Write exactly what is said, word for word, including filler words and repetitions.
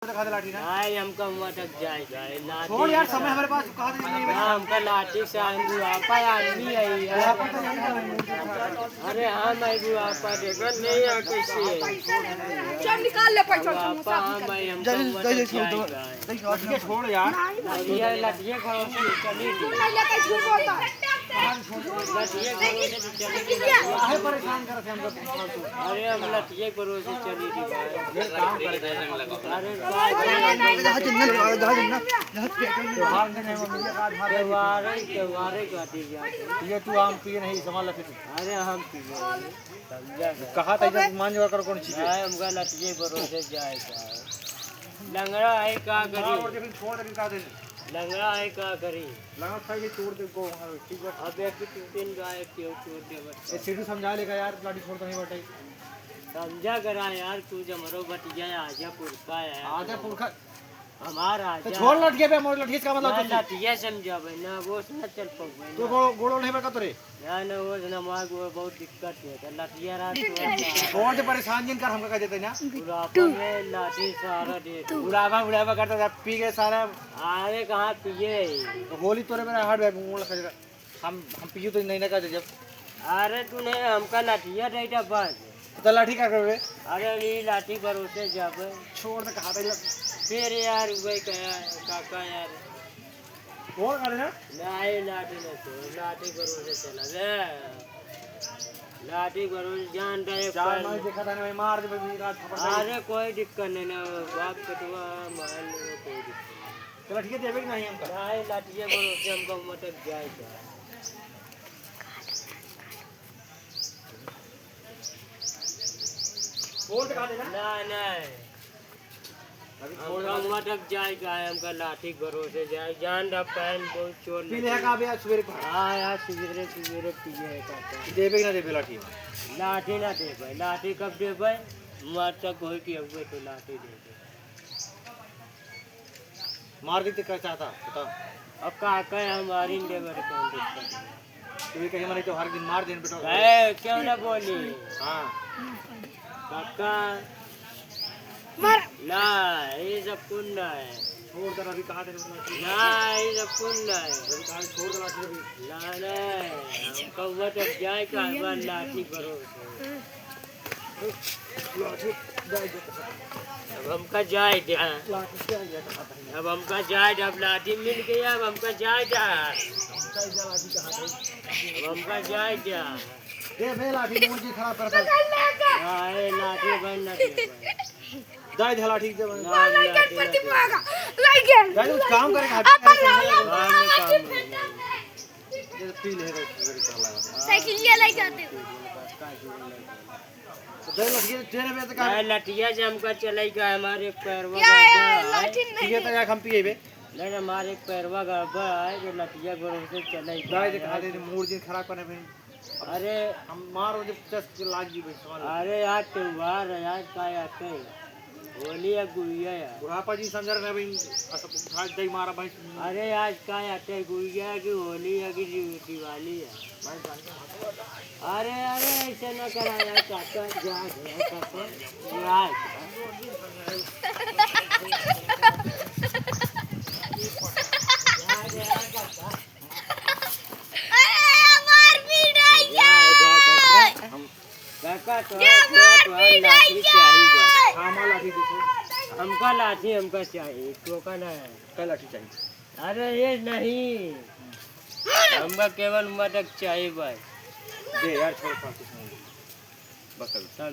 दिखा दे लाठी ना। भाई, हमका मटक जाए, जाए, लाठी छोड़ यार, ना। समय हमारे पास कहाँ से नहीं ना, बचा? हमका लाठी से हम बुढ़ापा आदमी है यार। बुढ़ापा तो नहीं है। अरे हाँ, मैं बुढ़ापा देखत नहीं है कैसे है। चल निकाल ले पैसा, बुढ़ापा समोसा हाँ, निकाल। मैं हमका जल्दी, मटक जल्दी छोड़ दो। जाए, जाए। ठीक है, छोड़ यार। नहीं, नहीं। ये लठिए भरोसे चली थी। तू नहीं लेके झूठ बोलता है। लठिए भरोसे तो चली थी। काहे परेशान करत है हमको फालतू? अरे, हम लठिए भरोसे चली थी भाई। ये काम करे। अरे, जहाँ जन्नत, जहाँ जन्नत, जहाँ त्योहार के नहीं, मम्मी के साथ हाथ त्योहार है, त्योहार है, काटी जाती है। ये तू आम पिए नहीं, संभाल रखे तू। अरे, हम पिए। समझा क्या? कहा था जब मान जो कर कौन चीज है? नहीं, हमका लठिए भरोसे जाए का। लंगड़ा है का करी? छोड़ दे, छोड़ दे, का दे? लंगड़ा है का करी? लंगड़ा खाई के छोड़ दे को, हाँ, ठीक बा। अब एक दो तीन गाय के छोड़ दे बस। ए, सीढ़ी समझा लेगा यार, लाठी छोड़ तो नहीं बटे। समझा करा यार, तू जमरो बतिया आजा पुरखा है। आजा पुरखा। हमार तो आजा। छोड़ लठिया पे, मोर लठिया का मतलब ना, तो लठिया समझावे ना, वो से ना चल पउबे तू ना। गो-, गोड़ो नहीं बका तोरे? ना, ना, वो से ना, हमार गोड़ बहुत दिक्कत है, तो लठिया रहा तो छोड़ दे, परेशान जिन कर, हमका कह देते ना। बुढ़ापा में लाठी सहारा दे दे। बुढ़ापा, बुढ़ापा करता था, पी के सारा। अरे, कहाँ पिए? तो गोली तोरे मेरा हार्ट बैग, मुंह लगा जरा। हम, हम पियो तो नहीं ना का जब। अरे तू नहीं, हमका लाठिया दे दे बस। तो लाठी का करबे? अरे ई लाठी भरोसे जाबे। छोड़ दे, कहा दे। फिर यार वही कहा, काका यार। और करे ना? नहीं, लाठी ना छोड़, लाठी भरोसे चला बे। लाठी भरोसे जान दे एक चार बार। मार देखा था ना, मैं मार दे, मैं रात खबर नहीं। अरे कोई दिक्कत नहीं ना, बाप कटवा मार ले, कोई दिक्कत नहीं। तो लठिया देबे कि नहीं हमका? नहीं, लठिया भरोसे हमका मटक जाए का। बोल दिखा देना। नहीं, नहीं। अभी छोड़ हमका दे। मटक जाए का है, हमका लाठी भरोसे जाए, जान रहा पैन बहुत चोर पी ले लगे। का अभी आज सवेरे पा? हाँ, आज सवेरे, सवेरे पिए है काका। देबे कि ना देबे लाठी? लाठी ना देबे, लाठी कब देबे? मर तक कोई की हुए तो लाठी देबे। मार दी तो क्या चाहता, बता। अब का कहे, हम मारी लेबर कौन दिक्कत है? तू भी कहीं मारे तो हर दिन मार देन बेटा। ए, क्यों ना बोली? हाँ। काका। मार। ना, ये सब कुन ना है। छोड़ दे अभी, कहाँ दे ना, ये सब कुन ना है। अभी कहाँ छोड़ दे ना अभी। ना, ना, हम कौवा तक जाए का, हमार लाठी भरोसे। अब हमका जाए द्या। अब हमका जाए द्या, अब लाठी मिल गया, अब हमका जाए द्या। अब हमका जाए द्या। ए, बे लाठी मुंह जी खराब करता है। हाँ, ए, लाठी बंद ना दे। जाए द्या लाठी दे बंद। ना, लाठी ना दे। जाए कुछ काम करे खातिर। अपन लाठी। काम में काम में। ये तो पी ले, तो फिर कर लगा। साइकिलिया लेके आते हो। तो दे लठिया, तेरे में तो का भाई, लठिया से हमका चलाई का, हमारे पैरवा या, गड़बड़ या, है। लाठी नहीं। ये तो यार हम पिए बे। नहीं, हमारे पैरवा गड़बड़ है, जो लठिया गोड़ से चलाई का भाई, देख, है। हाथ दे, मूड दिन खराब करने में। अरे। हम मारो जब चस के लाग जी भाई, समझ लो। अरे यार, त्योहार है यार, का यार, होली या गुड़िया यार। बुढ़ापा जी समझ रहे हैं भाई, असब उठा दे मारा भाई। अरे आज का आते गुड़िया की होली है कि दि-, दिवाली है? भाई जान के हाथ लगा। अरे, अरे, ऐसे ना करा यार, काका, जा, जा, काका, जा। अरे, हमार पिटाई है। हम काका, तोरा, ये तोरा, हमार तोरा लाठी पिटाई चाहिए बा। है। हमार लाठी देखो। हमका लाठी हमका चाहिए, तोका ना है। का लाठी चाहिए? अरे, ये नहीं। हमका केवल मटक चाहिए बा। दे यार, छोड़, फालतू सुन। बस कर।